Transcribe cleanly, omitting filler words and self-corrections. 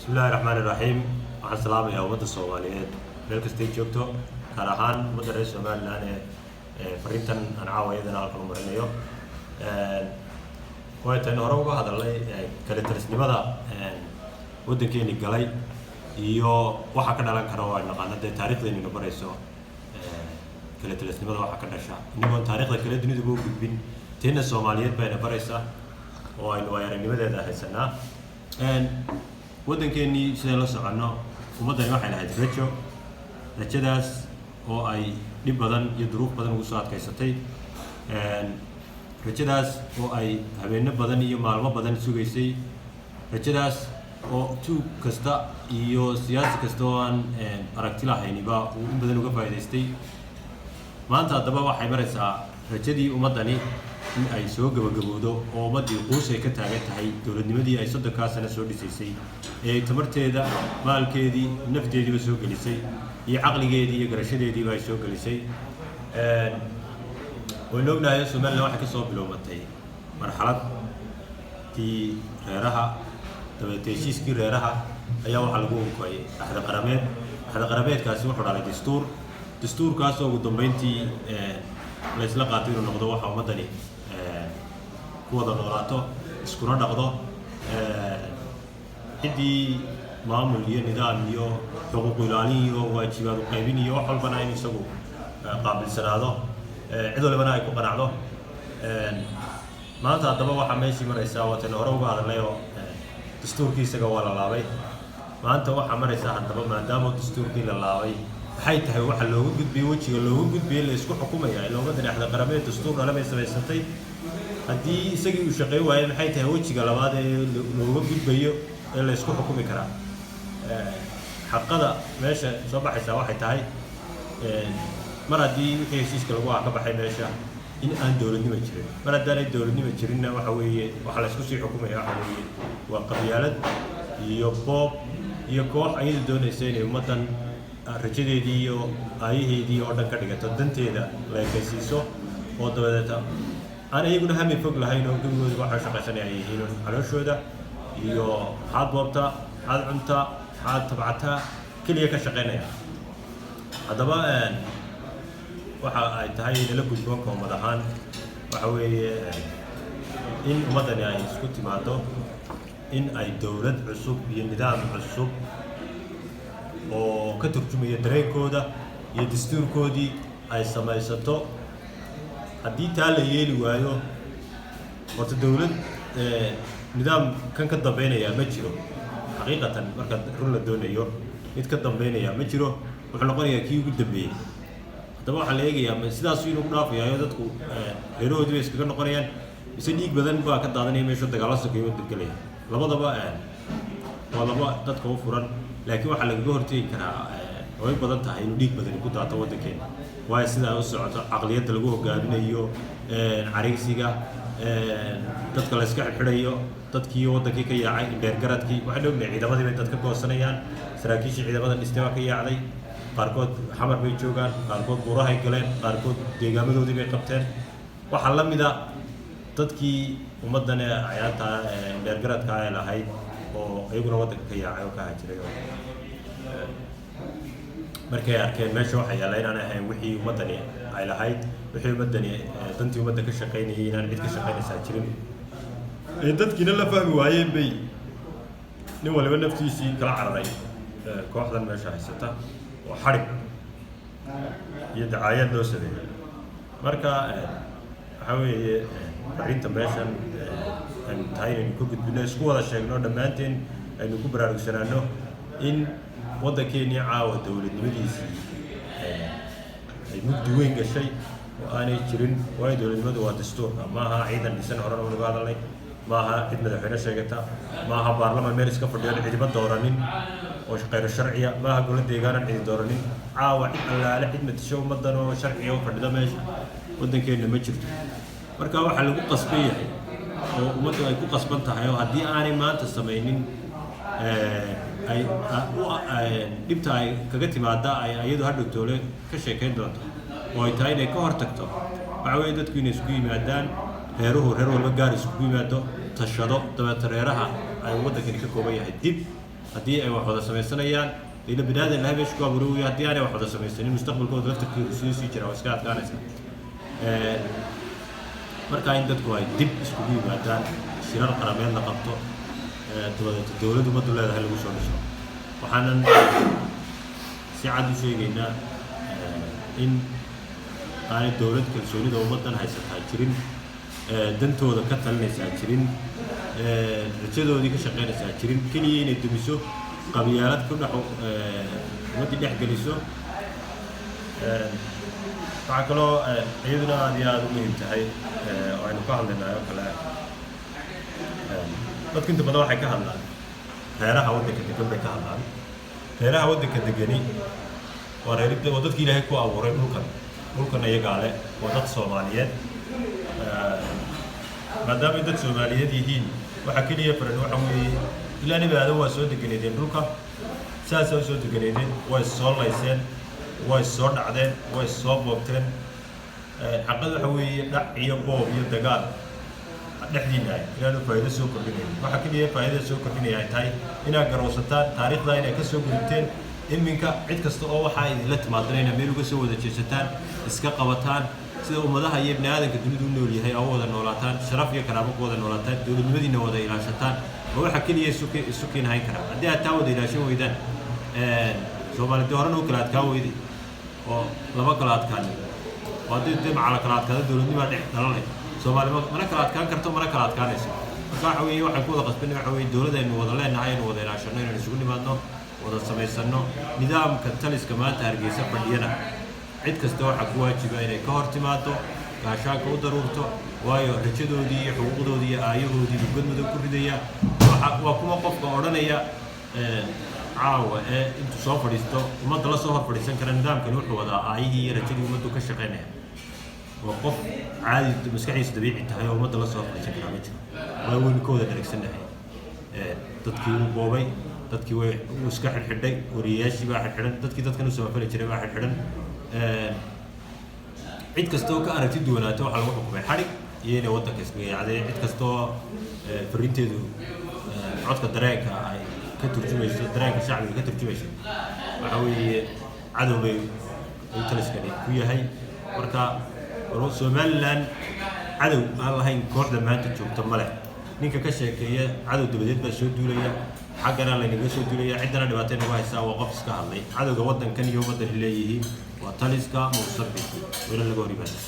Bismillahi raxmaani raxiim. Waxaan salaamayaa ummadda Soomaaliyeed meel kastay joogto, gaar ahaan ummadda reer Somaliland ee fariintan aan caawa iyadana halkan u marinayo. Waytaynu hore uga hadalnay kala talisnimada waddankeeni galay iyo waxa ka dhalan kara oo ay naqaano dee taariikhdeennina barayso kala talisnimada waxa ka dhasha. Inagoon taariikhda kale duniduba u gudbin, teena Soomaaliyeed bayna baraysaa oo aynu waay aragnimadeeda haysanaa. Waddankeenii sidaan la soconno, ummaddani waxay lahayd rajo, rajadaas oo ay dhib badan iyo duruuf badan ugu soo adkaysatay, rajadaas oo ay habeeno badan iyo maalmo badan sugaysay, rajadaas oo tuug kasta iyo siyaasi kasta oo aan aragti lahayniba uu in badan uga faa'iidaystay. Maanta haddaba waxay maraysaa rajadii ummaddani in ay soo gabagabowdo oo ummaddii quus ay ka taagan tahay dowladnimadii ay 30-kaa sano soo dhisaysay ee tamarteeda, maalkeedii, nafteediiba soo gelisay iyo caqligeedii iyo garashadeediiba ay soo gelisay. Waynu ognahay Somaliland waxay kasoo bilowmatay marxaladii reeraha. Dabeete heshiiskii reeraha ayaa waxaa lagu unkay axdi qarameed. Axdi qarameedkaasi wuxuu dhalay dastuur, dastuurkaasoo ugu dambeyntii la isla qaato inuu noqdo waxa ummaddani ku wada noolaato, iskuna dhaqdo, ciddii maamul iyo nidaam iyo xuquuq ilaalin iyo waajibaad u qaybin iyo wax walbana in isagu qaabilsanaado, cid walibana ay ku qanacdo. Maanta haddaba waxaa meeshii maraysaa, waataynu hore uga hadalnay oo dastuurkii isaga waa la laabay. Maanta waxaa maraysaa haddaba, maadaama dastuurkii la laabay, maxay tahay waxa looga gudbiyey, wejiga looga gudbiyey la isku xukumaya? Ila ummaddan axdi qarameed, dastuur dhale bay samaysatay. Haddii isagii uu shaqeyn waayo, maxay tahay wejiga labaad ee looga gudbayo ee la isku xukumi karaa? Xaqada meesha soo baxaysaa waxay tahay, mar haddii wixii heshiiska lagu ah ka baxay meesha, in aan dowladnimo jirin. Mar haddaanay dowladnimo jirinna, waxa weeye waxa la isku sii xukumaya waxa weeye waa qabyaalad iyo boob iyo koox ayadu doonaysa inay ummaddan rajadeedii iyo aayaheedii oo dhan ka dhigato danteeda la ekaysiiso, oo dabadeeta aan iyaguna hami fog lahayn oo gebigooda waxay shaqaysanaya ay yihiin un calooshooda iyo maxaad boobtaa, maxaad cuntaa, maxaad tabcataa keliya ka shaqaynaya. Haddaba waxa ay tahay nala gudboonka ummad ahaan waxa weeye in ummaddani ay isku timaado, in ay dowlad cusub iyo nidaam cusub oo ka turjumaya dareenkooda iyo dastuurkoodii ay samaysato. Haddii taa la yeeli waayo, horta dowlad nidaam kan ka dambeynaya ma jiro. Xaqiiqatan marka run la doonayo, mid ka dambeynaya ma jiro, wuxuu noqonayaa kii ugu dambeeyey. Haddaba waxaa la eegayaa, ma sidaas inuu ku dhaafayaayo dadku reerahoodii bay iskaga noqonayaan, mise dhiig badan baa ka daadanaya meesha, dagaalo sokeeyo waddan gelaya? Labadaba waa laba dadka u furan, laakiin waxaa lagaga hortegi karaa, way badan tahay inuu dhiig badani ku daato waddankeena, waayo sidaa u socoto caqliyadda lagu hogaaminayo, carigsiga dadka la iska xidhxidhayo, dadkii waddankii ka yaacay, indheergaradkii. Waxaan ognahay ciidamadii bay dad ka goosanayaan, saraakiishii ciidamada dhistay baa ka yaacday, qaarkood Xamar bay joogaan, qaarkood buurahay galeen, qaarkood deegaamadoodii bay qabteen. Waxaa la mid a dadkii ummaddan ee cayaanta indheergaradka ay lahayd oo iyaguna waddanka ka yaacay oo ka hajiray, oo markay arkeen meesha waxa yaalla inaan ahayn wixii ummaddani ay lahayd, wixii ummaddani dantii ummadda ka shaqaynayay inaan cid ka shaqaynaysaa jirin, ee dadkiina la fahmi waayeen, bay nin waliba naftiisii kala cararay kooxdan meesha haysata oo xadhig iyo dacaayad loo sameeyey. Marka waxaa weeye arrinta meeshan aynu tahay inaynu ka gudbino, isku wada sheegno dhammaanteen, aynu ku baraarugsanaano in waddankeenii caawa dowladnimadiisii ay mugdi weyn gashay oo aanay jirin. Waayo dowladnimadu waa dastuurka, maaha ciidan dhisan, horena unaga hadalnay, maaha cid madaxweyne sheegata, maaha baarlamaan meel iska fadhiyo cidiba dooranin oo khayro sharciya, maaha golo deegaanan cidi dooranin. Caawa cid allaale cid matasho ummaddan oo sharciya u fadhida meesha waddankeenna ma jirto. Marka waxaa lagu qasban yahay oo ummaddu ay ku qasban tahay, oo haddii aanay maanta samaynin ay dhibta ay kaga timaada ay iyadu hadhow toole ka sheekayn doonto, oo ay tahay inay ka hor tagto, waxa weeye dadku inay isku yimaadaan, reeruhu reer walba gaar iskugu yimaado, tashado, dabeeta reeraha ay waddankani ka kooban yahay dib Haddii ay wax wada samaysanayaan, ila bini aadan Ilahay meesha ku abuuray wey. Haddii aanay wax wada samaysanin, mustaqbalkooda laftarkeedu siduu sii jira waa iska adkaanaysa. Marka in dadku ay dib iskugu yimaadaan, shirar qarameed la qabto, dabadeed dowladdu ummaddu leedahay lagu soo dhiso. Waxaanan si cad u sheegaynaa in aanay dowlad kalsoonida ummaddan haysataa jirin, dantooda ka talinaysaa jirin, rajadoodii ka shaqaynaysaa jirin, keliya inay dumiso, qabyaalad ku dhex ummaddii dhex geliso. Waxaa kaloo iyaduna aada iyo aada u muhiim tahay oo aynu ka hadlaynay oo kale, dadku inta badan waxay ka hadlaan reeraha waddanka degan bay ka hadlaan. Reeraha waddanka degani waa reeridda, waa dadkii Ilaahay ku abuuray dhulkan. Dhulkan iyagaa leh, waa dad Soomaaliyeed. Maadaamay dad Soomaaliyeed yihiin, waxaa keliya faran waxa weeye, ilaa Nebi Aadan waa soo deganeedeen dhulka, saasaa usoo deganeedeen, way soo layseen, way soo dhacdeen, way soo boobteen. Xaqad waxa weeye dhac iyo boob iyo dagaal dhexdiina ah inaanu faa'iido soo kordhinayn. Waxaa keliya faa'iidada soo kordhinaya ay tahay inaad garowsataan taariikhda inay ka soo gudubteen. Iminka cid kasta oo waxaa idinla timaadana inaad meel uga soo wada jeesataan, iska qabataan, sida ummadaha iyo bini aadanka dunidu u nool yahay oo u wada noolaataan, sharaf iyo karaamo ku wada noolaataan, dowladnimadiina wada ilaashataan. Oo waxaa keliya isu kiin hayn karaa. Haddii aad taa wada ilaashan weydaan, Soomaali dee horena u kala adkaan weyday oo lama kala adkaanin, oo haddii dee macala kala adkaado dowladnimaa dhex dhalanay. Soomaali mana kala adkaan karto, mana kala adkaanayso. Marka waxa weeye waxaan ku wada qasbanay waxa weeye dowlad aynu wada leenahay, aynu wada ilaashano, inaynu isugu nimaadno, wada samaysano. Nidaamka taliska maanta Hargeysa fadhiyana cid kasta waxaa ku waajiba inay ka hor timaado, gaashaanka u daruurto, waayo rajadoodii iyo xuquuqdoodii iyo aayahoodii buu godmadow ku ridaya. Waa kuma qofka odhanaya caawa ee intuu soo fadhiisto ummadda la soo hor fadhiisan kara nidaamkani wuxuu wadaa aayihii iyo rajadii ummaddu ka shaqaynaya? Waa qof caadi maskaxdiisu dabiici tahay oo ummadda la soo hor fadhiisan karaa ma jiro. Waa weynu ka wada dheregsannahay. Dadkii wuu boobay, dadkii way wuu iska xidhxidhay, wariyayaashii baa xidhxidhan, dadkii dadkan u samafali jiray baa xidhxidhan. Cid kasta oo ka aragti duwanaato waxaa lagu xukumay xadhig iyo inay waddanka iskaga yacday. Cid kasta oo fariinteedu codka dareenka ay ka turjumayso, dareenka shacbiga ka turjumayso, waxa weeye cadow bay ayuu taliskani ku yahay. Marka Somaliland cadow aan lahayn kooxda maanta joogta ma leh. Ninka ka sheekeeya cadow dabadeed baa soo duulaya, xaggana laynaga soo duulaya, ciddana dhibaatay nagu haysaa, waa qof iska hadlay. Cadowga waddankan iyo ummaddani leeyihiin waa taliska Muuse Biixi, wayna laga hor yimaada.